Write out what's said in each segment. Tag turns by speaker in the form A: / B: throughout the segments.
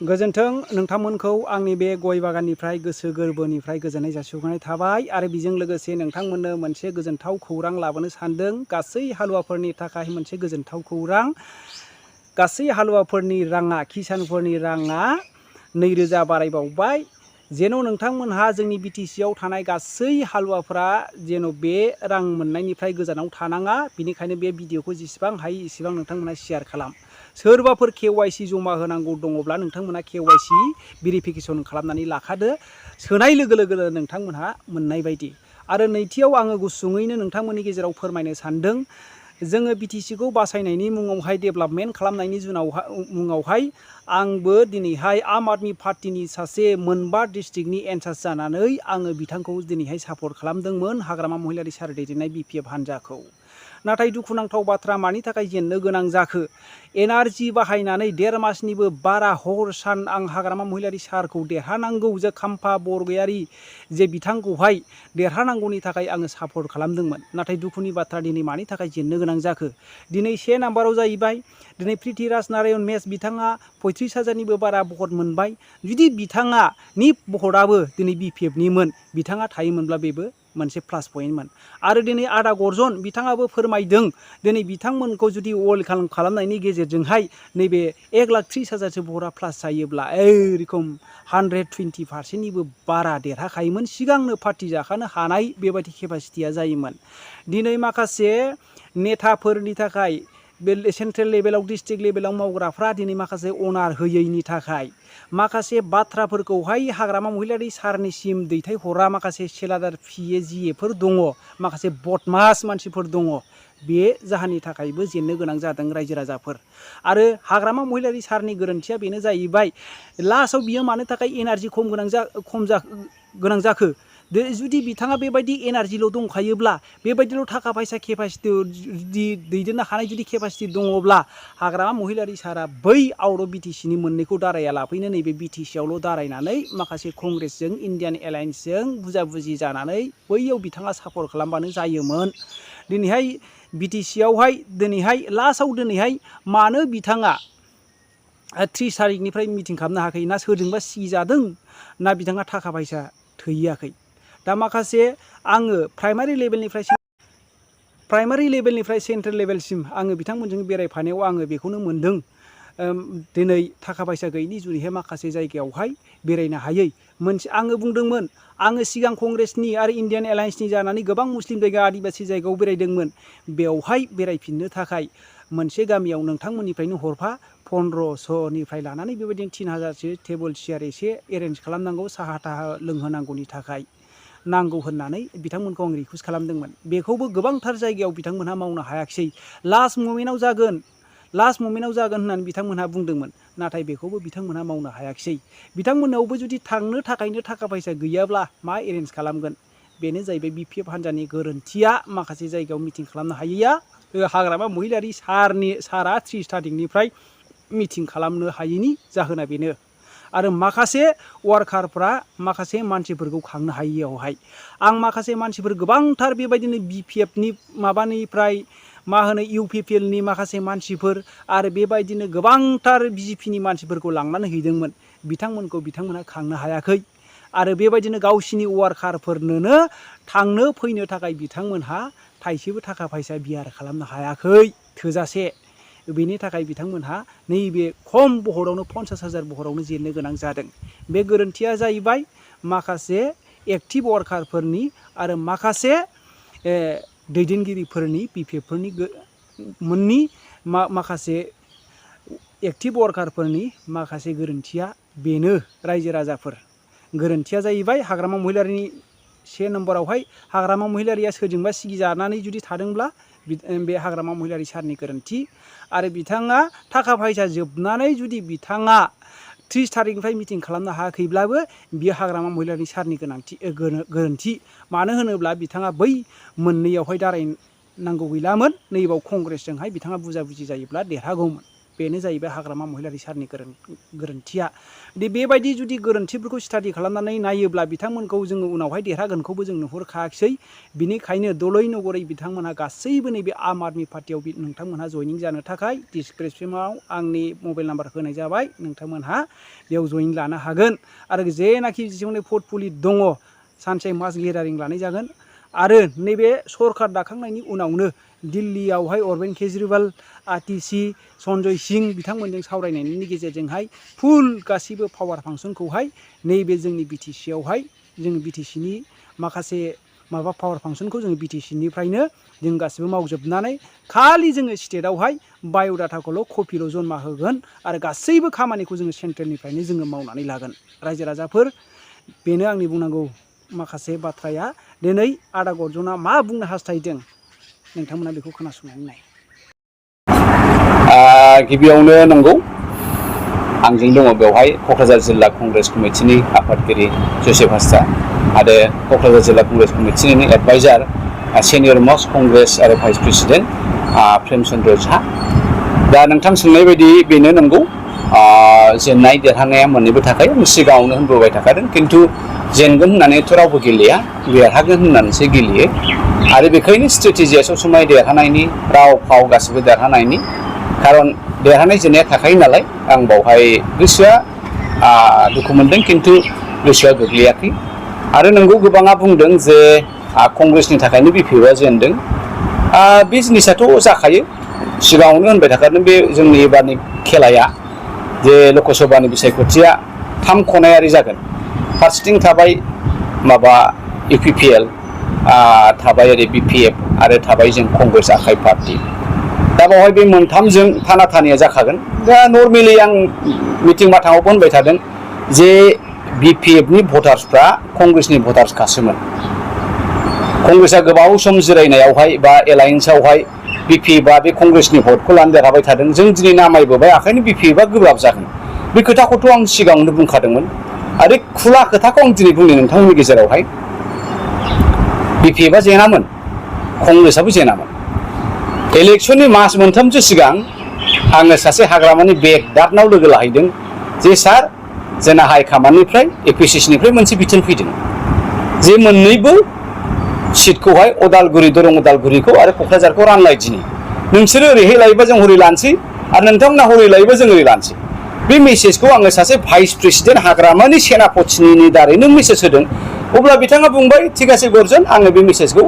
A: गोजोन्थों नोंथांमोनखौ आंनि बे गय बागाननिफ्राय गोसो गोरबोनिफ्राय गोजोननाय जासिहरनाय थाबाय आरो बेजों लोगोसे नोंथांमोननो मोनसे गोजोनथाव खौरां लाबोनो सानदों। गासै हालुवाफोरनि थाखाय मोनसे गोजोनथाव खौरां। गासै हालुवाफोरनि राङा किसानफोरनि राङा 2000 बारायबावबाय। जेन' नोंथांमोनहा जोंनि BTC आव थानाय गासै हालुवाफोरा जेन' बे रां मोननायनिफ्राय गोजानाव थानाङा। बेनिखायनो बे भिडिअखौ जेसेबां हायो एसेबां नोंथांमोना शेयार खालाम। सोरबाफोर KYC जमा होनांगौ दङब्ला नोंथांमोना KYC भेरिफिकेसन खालामनानै लाखादो। सोनाय लोगो लोगोनो नोंथांमोनहा मोननाय बायदि। आरो नैथियाव आङो गुसुङैनो नोंथांमोननि गेजेराव फोरमायनो सानदों। जोङो BTC खौ बासायनायनि मुङावहाय डेभेलपमेन्ट खालामनायनि मुङावहाय आंबो दिनैहाय आम आदमि पार्टिनि सासे मोनबा डिस्ट्रिक्टनि इनचार्ज जानानै आङो बिथांखौ दिनैहाय सापर्ट खालामदोंमोन हाग्रामा महिलारी सार दैदेननाय BPF हान्जाखौ। नाथाय दुखुनांथाव बाथ्रा मानि थाखाय जेननो गोनां जाखो? एनार्जि बाहायनानै 1.5 मासनिबो बारा हर सान आं हाग्रामा महिलारी सारखौ देरहानांगौ जे खाम्फा बरगयारी जे बिथांखौहाय देरहानांगौनि थाखाय आङो सापर्ट खालामदोंमोन। नाथाय दुखुनि बाथ्रा दिनै मानि थाखाय जेननो गोनां जाखो? दिनै 1 नाम्बाराव जाहैबाय दिनै पृथ्वीराज नारायण मेस बिथाङा 35,000निबो बारा भट मोनबाय। जुदि बिथाङानि भटआबो दिनै BPF निमोन बिथाङा थायोमोनब्ला बेबो मोनसे प्लास पइन्टमोन। आरो दिनै आदा गर्जन बिथाङाबो फोरमायदों दिनै बिथांमोनखौ जुदि वेलकाम खालामनायनि गेजेरजोंहाय नैबे 1,30,000सो भटआ प्लास जायोब्ला एरखम 120%निबो बारा देरहाखायोमोन। सिगांनो पार्टी जाखानो हानाय बेबायदि केपासिटिया जायोमोन। दिनै माखासे नेताफोरनि थाखाय बे सेन्ट्रेल लेभेलाव डिस्ट्रिक्ट लेभेलाव मावग्राफ्रा दिनै माखासे अनार होयैनि थाखाय माखासे बाथ्राफोरखौहाय हाग्रामा महिलारी सारनिसिम दैथायहरा माखासे सेलादार PAGAफोर दङ। माखासे बदमास मानसिफोर दङ। बे जाहोननि थाखायबो जेननो गोनां जादों रायजो राजाफोर। आरो हाग्रामा महिलारी सारनि गोरोन्थिया बेनो जाहैबाय लास्टआव बियो मानो थाखाय एनार्जि खम गोनां जाखो? जुदि बिथाङा बेबायदि एनार्जिल' दंखायोब्ला बेबायदिल' थाखा फैसा केपासिटि जुदि दैदेननो हानाय जुदि केपासिटि दङब्ला हाग्रामा महिलारी सारा बै आउट अफ BTC नि मोननैखौ दाराया लाफैनो नैबे BTC आवल' दारायनानै माखासे कंग्रेसजों इन्डियान एलायन्सजों बुजा बुजि जानानै बैयाव बिथाङा सापर्ट खालामबानो जायोमोन। दिनैहाय BTC आवहाय दिनैहाय लास्टआव दिनैहाय मानो बिथाङा 30 तारिखनिफ्राय मिटिं खालामनो हायाखै? ना सोरजोंबा सिगिजादों ना बिथाङा थाखा फैसा थोहैयाखै? दा माखासे आङो प्राइमारि लेभेलनिफ्राय सेन्ट्रेल लेभेलसिम आङो बिथांमोनजों बेरायफानायाव आङो बेखौनो मोनदों। दिनै थाखा फैसा गैयिनि जुनैहाय माखासे जायगायावहाय बेरायनो हायै मोनसे आङो बुंदोंमोन। आङो सिगां कंग्रेसनि आरो इन्डियान एलायन्सनि जानानै गोबां मुस्लिम जायगा आदिबासि जायगायाव बेरायदोंमोन। बेवहाय बेरायफिननो थाखाय मोनसे गामियाव नोंथांमोननिफ्रायनो हरफा 1500निफ्राय लानानै बेबायदिनो 3000सो टेबोल चेयार एसे एरेन्ज खालामनांगौ साहा थाहा लोंहोनांगौनि थाखाय नांगौ होननानै बिथांमोनखौ आं रिकुवेस्ट खालामदोंमोन। बेखौबो गोबांथार जायगायाव बिथांमोनहा मावनो हायाखिसै। लास्ट ममेन्टआव जागोन होननानै बिथांमोनहा बुंदोंमोन। नाथाय बेखौबो बिथांमोनहा मावनो हायाखिसै। बिथांमोननावबो जुदि थांनो थाखायनो थाखा फैसा गैयाब्ला मा एरेन्ज खालामगोन? बेनो जाहैबाय BPF हान्जानि गोरोन्थिया माखासे जायगायाव मिटिं खालामनो हायैया। हाग्रामा महिलारी सारा 30 तारिखनिफ्राय मिटिं खालामनो हायैनि जाहोना बेनो। आरो माखासे वार्कारफ्रा माखासे मानसिफोरखौ खांनो हायैयावहाय आं माखासे मानसिफोर गोबांथार बेबायदिनो BPF नि माबानिफ्राय मा होनो UPPL नि माखासे मानसिफोर आरो बेबायदिनो गोबांथार BJP नि मानसिफोरखौ लांनानै हैदोंमोन। बिथांमोनहा खांनो हायाखै। आरो बेबायदिनो गावसिनि वार्कारफोरनोनो थांनो फैनो थाखाय बिथांमोनहा थाइसेबो थाखा फैसा बियार खालामनो हायाखै थोजासे। बेनि थाखाय बिथांमोनहा नैबे खम बहरावनो 50,000 बहरावनो जेननो गोनां जादों। बे गोरोन्थिया जाहैबाय माखासे एक्टिभ वार्कारफोरनि आरो माखासे दैदेनगिरिफोरनि BPF फोरनि माखासे एक्टिभ वार्कारफोरनि माखासे गोरोन्थिया बेनो रायजो राजाफोर। गोरोन्थिया जाहैबाय हाग्रामा महिलारीनि 1 नम्बरावहाय हाग्रामा महिलारीया सोरजोंबा सिगिजानानै जुदि थादोंब्ला बे हाग्रामा महिलारी सारनि गोरोन्थि। आरो बिथाङा थाखा फैसा जोबनानै जुदि बिथाङा 30 तारिखनिफ्राय मिटिं खालामनो हायाखैब्लाबो बियो हाग्रामा महिलारी सारनि गोरोन्थि। मानो होनोब्ला बिथाङा बै मोननैयावहाय दारायनांगौ गैलामोन। नैबाव कंग्रेसजोंहाय बिथाङा बुजा बुजि जायोब्ला देरहागौमोन। बेनो जाहैबाय हाग्रामा महिलारी सारनि गोरोन्थिया बेबायदि जुदि गोरोन्थिफोरखौ स्टाडि खालामनानै नायोब्ला बिथांमोनखौ जोङो उनावहाय देरहागोनखौबो जों नुहुरखायाखै बिनिखायनो दलै नगरै बिथांमोनहा गासैबो नैबे आम आदमी पार्टियाव नोंथांमोनहा जयनिं जानो थाखाय डिसक्रिपसनाव आंनि मबाइल नाम्बार होनाय जाबाय नोंथांमोनहा बेयाव जयेन लानो हागोन आरो जेनाखि जेसेबां पर्टफलिय दङ सानसे मास गेदारिं लानाय जागोन आरो नैबे सरकार दाखांनायनि उनावनो दिल्लीयावहाय अरविंद केजरीवाल आतिशी सन्जय सिंह बिथांमोनजों सावरायनायनि गेजेरजोंहाय फुल गासिबो पावार फांसनखौहाय नैबे जोंनि BTC आवहाय जों BTCनि माखासे माबा पावार फांसनखौ जों BTCनिफ्रायनो जों गासिबो मावजोबनानै खालि जोङो स्टेटआवहाय बाय'डाटाखौल' कपिल' जमा होगोन आरो गासैबो खामानिखौ जोङो सेन्ट्रेलनिफ्रायनो जोङो मावनानै लागोन रायजो राजाफोर बेनो आंनि बुंनांगौ माखासे बाथ्राया दिनै आदा गर्जना मा बुंनो हास्थायदों नोंथांमोना बेखौ खोनासंनानै नाय
B: गिबियावनो नंगौ आंजों दङ बेवहाय क'क्राझार जिल्ला कंग्रेस कमिटिनि आफादगिरि जसेफ हाजरा आरो क'क्राझार जिल्ला कंग्रेस कमिटिनि एडभाइजार सिनियर मस्ट कंग्रेस आरो भाइस प्रेसिडेन्ट प्रेमचन्द्र झा दा नोंथां सोंनाय बायदि बेनो नंगौ जेननाय देरहानाया मोननैबो थाखाय आं सिगाङावनो होनबोबाय थाखादों खिन्थु जेनगोन होननानैथ' रावबो गेलेया देरहागोन होननानैसो गेलेयो आरो बेखायनो स्ट्रेटेजिया सब समाय देरहानायनि राव फाव गासिबो देरहानायनि खारन देरहानाय जेननाया थाखायो नालाय आं बावहाय गोसोआ दुखु मोनदों खिन्थु गोसोआ गोग्लैयाखै आरो नंगौ गोबाङा बुंदों जे कंग्रेसनि थाखायनो BPFआ जेनदों बे जिनिसाथ' जाखायो सिगाङावनो होनबाय थाखादों बे जोंनि एबारनि खेलाया जे लकसभानि बिसायख'थिया 3 खनायारि जागोन फारसेथिं थाबाय माबा UPPL थाबाय ओरै BPF आरो थाबाय जों कंग्रेस आखाइ पार्टी दा बावहाय बे मोनथामजों थानाया जाखागोन दा नर्मेलि आं मिटिं माथाङावबो होनबाय थादों जे BPFनि भटार्सफ्रा कंग्रेसनि भटार्सखासोमोन कंग्रेसआ गोबाव सम जिरायनायावहाय बा एलायन्सआवहाय BPFआ बे कंग्रेसनि भटखौ लानो देरहाबाय थादों जों दिनै नामायबोबाय आखायनो BPFआ गोब्राब जागोन बे खोथाखौथ' आं सिगाङावनो बुंखादोंमोन आरो खुला खोथाखौ आं दिनै बुंनो नोंथांमोननि गेजेरावहाय BPFआ जेनामोन कंग्रेसआबो जेनामोन इलेक्शननि मास मोनथामसो सिगां आङो सासे हाग्रामानि बेगदारनाव लोगो लाहैदों जे सार जोंना हाइकामान्डनिफ्राय APCCनिफ्राय मोनसे बिथोन फैदों जे मोननैबो सिटखौहाय अदालगुरि दरं अदालगुरिखौ आरो क'क्राझारखौ रानलाय दिनै नोंसोरो ओरैहाय लायोबा जों हरै लानोसै आरो नोंथांमोना हरै लायोबा जों ओरै लानोसै बे मेसेजखौ आङो सासे भाइस प्रेसिडेन्ट हाग्रामानि सेनापतिनि दारैनो मेसेज होदों अब्ला बिथाङा बुंबाय थिग आसे गर्जन आङो बे मेसेजखौ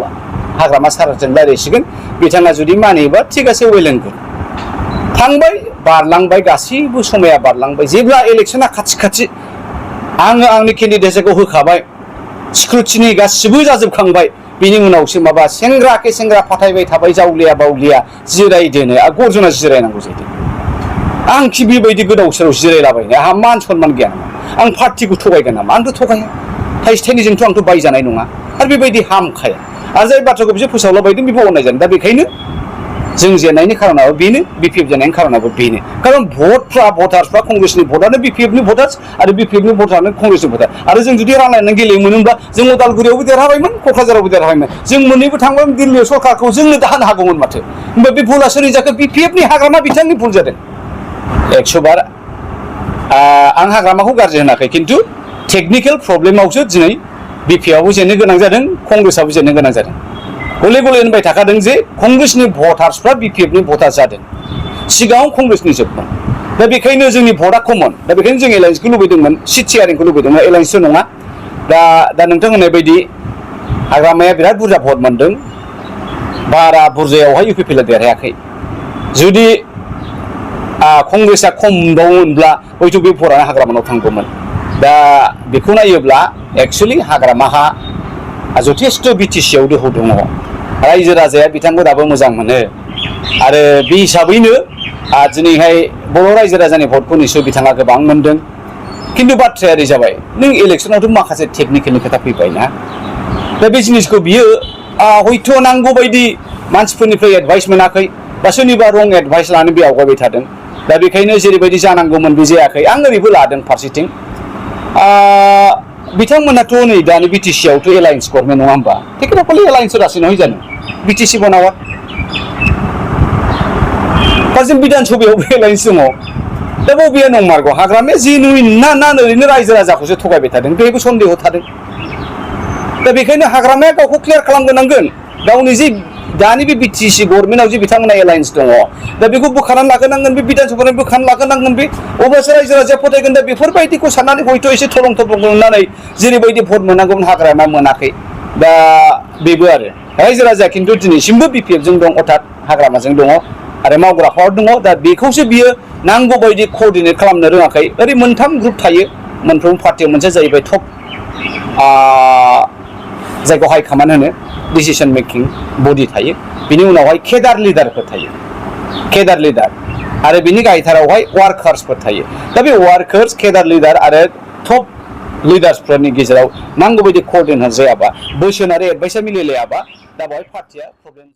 B: हाग्रामा सारजों रायज्लायसिगोन बिथाङा जुदि मानियोबा थिग आसे वेल एन्ड गुड थांबाय बारलांबाय गासैबो समाया बारलांबाय जेब्ला इलेक्शना खाथि आङो आंनि केन्डिडेटखौ होखाबाय स्क्रुटिनि गासिबो जाजोबखांबाय बिनि उनावसो माबा सेंग्राके सेंग्रा फाथायबाय थाबाय जावलिया बावलिया जिरायदोनो गर्जना जिरायनांगौ जाहैदों आंखि बेबायदि गोदाव सोराव जिरायलाबायनो आंहा मान सनमान गैया नामा आं पार्टिखौ थगायगोन नामा आंथ' थगाया थाइसे थाइनैजोंथ' आंथ' बायजानाय नङा आरो बेबायदि हामखाया आरो जाय बाथ्राखौ बिसोर फोसावलाबायदों बेबो अननाय जादों दा बेखायनो जों जेननायनि खारनाबो बेनो BPF जेननायनि खारनाबो बेनो खारन भटार्सफ्रा कंग्रेसनि भटारनो BPFनि भटार्स आरो BPFनि भटारनो कंग्रेसनि भटार आरो जों जुदि रानलायनानै गेलेयोमोनब्ला जों उदालगुरियावबो देरहाबायमोन क'क्राझारावबो देरहाबायमोन जों मोननैबो थांबाय दिल्लीयाव सरकारखौ जोंनो दाहोनो हागौमोन माथो होमबा बे भुला सोरनि जाखो BPFनि हाग्रामा बिथांनि भुल जादों 100 बार आं हाग्रामाखौ गाज्रि होनाखै खिन्थु टेकनिकेल प्रब्लेमावसो दिनै BPFआबो जेननो गोनां जादों कंग्रेसआबो जेननो गोनां जादों गले गले होनबाय थाखादों जे कंग्रेसनि भटार्सफ्रा BPFनि भटार जादों सिगाङाव कंग्रेसनि जोबमोन दा बेखायनो जोंनि भटआ कमन दा बेखायनो जों एलायन्सखौ लुबैदोंमोन सिट शेयारिंखौ लुबैदोंमोन एलायन्सथ' नङा दा नोंथां होननाय बायदि हाग्रामाया बिराद बुरजा भट मोनदों बारा बुरजायावहाय UPPआ देरहायाखै जुदि कंग्रेसआ खम मोनबावोमोनब्ला हयथ' बे भटआ हाग्रामानाव थांगौमोन दा बेखौ नायोब्ला एक्सुवेलि हाग्रामाहा जथेस्थ' BTCआव दोहौ दङ रायजो राजाया बिथांखौ दाबो मोजां मोनो आरो बे हिसाबैनो दिनैहाय बर' रायजो राजानि भटखौ निस्सय बिथाङा गोबां मोनदों खिन्थु बाथ्राया ओरै जाबाय नों इलेक्सनावथ' माखासे टेकनिकेलनि खोथा फैबाय ना दा बे जिनिसखौ बियो हयथ' नांगौ बायदि मानसिफोरनिफ्राय एडभाइस मोनाखै बा सोरनिबा रं एडभाइस लानो बे आवगायबाय थादों दा बेखायनो जेरैबायदि जानांगौमोन बे जायाखै आं ओरैबो लादों फारसेथिं बिथांमोनाथ' नै दानि BTCआवथ' एलायन्स गभर्नमेन्ट नङा होमबा टेकनिकेलि एलायन्स रासि नहै जानो BTC बनावा फारसेथिं बिधान सभायाव एलायन्स दङ दा बबेया नंमारगौ हाग्रामाया जेनुइन ना ओरैनो रायजो राजाखौसो थगायबाय थादों बेबो सन्देह थादों दा बेखायनो हाग्रामाया गावखौ क्लियार खालामग्रोनांगोन गावनि जे दानि बे बिटिसि गभर्नमेन्टआव जे बिथांमोना एलायन्स दङ दा बेखौ बोखारनानै लाग्रोनांगोन बे बिधान सभानिफ्राय बोखारनानै लाग्रोनांगोन बे अब्लासो रायजो राजाया फोथायगोन दा बेफोरबायदिखौ साननानै हयथ' एसे थलं थलं नुनानै जेरैबायदि भट मोनांगौमोन हाग्रामाया मोनाखै दा बेबो आरो रायजो राजाया खिन्थु दिनैसिमबो बिपिएफजों दं अर्थात हाग्रामाजों दङ आरो मावग्राफोर दङ दा बेखौसो बियो नांगौ बायदि क'र्डिनेट खालामनो रोङाखै ओरै मोनथाम ग्रुप थायो मोनफ्रोम पार्टियाव मोनसे जाहैबाय टप जायखौ हाइकमान्ड होनो डिसिसन मेकिं बडि थायो बिनि उनावहाय केडार लिडारफोर थायो केडार लिडार आरो बिनि गाहायथारावहाय वार्कार्सफोर थायो दा बे वार्कार्स केडार लिडार आरो टप लिडार्सफोरनि गेजेराव नांगौ बायदि क'र्डिनेट जायाबा बोसोन आरो एडभाइसआ मिलायलायाबा दा बेवहाय पार्टिया प्रब्लेम